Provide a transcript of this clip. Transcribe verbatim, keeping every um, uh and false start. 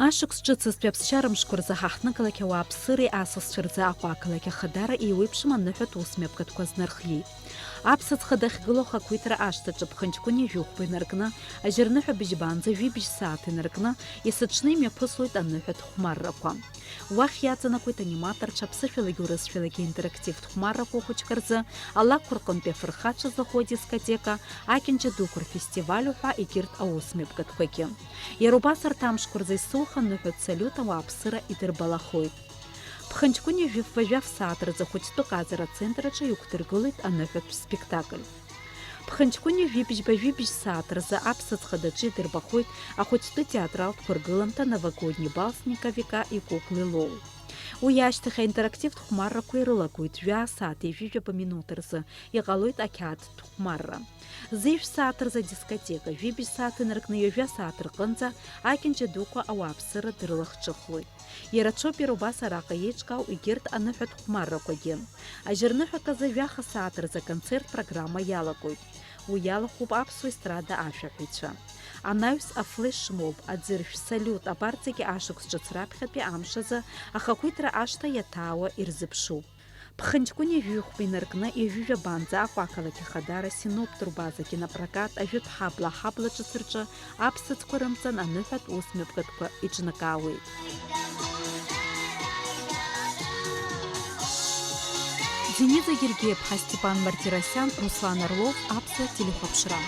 Ашықәс ҿыцызтәи аԥсшьара мшқәа рзы ҳаҳҭнықалақь ауааԥсыреи асасцәа рзы Аҟәа ақалақь ахадара еиуеиԥшым аныҳәатә ус мҩаԥгатәқәа знархиеит. Аԥсыӡ хада ахьгылоу ахақәиҭра ашҭаҿы ԥхынҷкәын ҩажәи хәба инаркны, ажьырныҳәа быжьбанӡа жәибжь сааҭ инаркны, есыҽны имҩаԥыслоит аныҳәатә хәмаррақәа. Уахь иаҵанакуеит аниматорцәа аԥсышәалагьы урысшәалагьы аинтерактивтә хәмаррақәа ахәыҷқәа рзы, алакәқәа рҟынтәи афырхацәа злахәу адискотека, акьанџьа дуқәа рфестиваль уҳәа егьырҭ аус мҩаԥгатәқәагьы. Иара убас арҭ амшқәа рзы исоуха аныҳәатә салиут ауааԥсыра идырбалахоит. Ԥхынҷкәын ҩажәи фба жәаф сааҭ рзы ахәыҷтәы ҟазара ацентр аҿы иқәдыргылоит аныҳәатә спектакль. Ԥхынҷкәын ҩажәи быжьба жәибжь сааҭ рзы аԥсыӡ хадаҿы идырбахоит ахәыҷтәы театралтә қәыргыланҭа «Новогодний бал Снеговика и куклы Лол». Уи ашьҭахь аинтерактивтә хәмаррақәа ирылагоит, жәаа сааҭ ҩажәи жәаба минуҭ рзы иҟалоит ақьаад хәмарра. Зежә сааҭ рзы адискотека, жәибжь сааҭ инаркны ҩажәа сааҭ рҟынӡа акьанџьа дуқәа ауааԥсыра дрылахҿыхлоит. Ирацәоуп иара убас араҟа еиҿкаау егьырҭ аныҳәатә хәмаррақәагьы. Ажьырныҳәак азы жәаха сааҭ рзы аконцерт программа иалагоит. Уи иалахәуп аԥсуа естрада ашәаҳәаҩцәа. Анаҩс афлешмоб, аӡыршә, салиут, абарҭ зегьы ашықәс ҿыц раԥхьатәи амш азы ахақәиҭра ашҭа иаҭаауа ирзыԥшуп. Ԥхынҷкәын ҩажәи хәба инаркны ҩажәи жәабанӡа Аҟәа ақалақь ахадара Синоптурбаза кинопрокат ажәытә ҳабла аҳабла ҿыц рҿы аԥсыӡқәа рымҵан аныҳәатә ус мҩаԥгатәқәа иҿнакаауеит. Дениза Гергиаԥҳа, Степан Мартиросиан, Руслан Орлов, аԥсуа телехәаԥшра.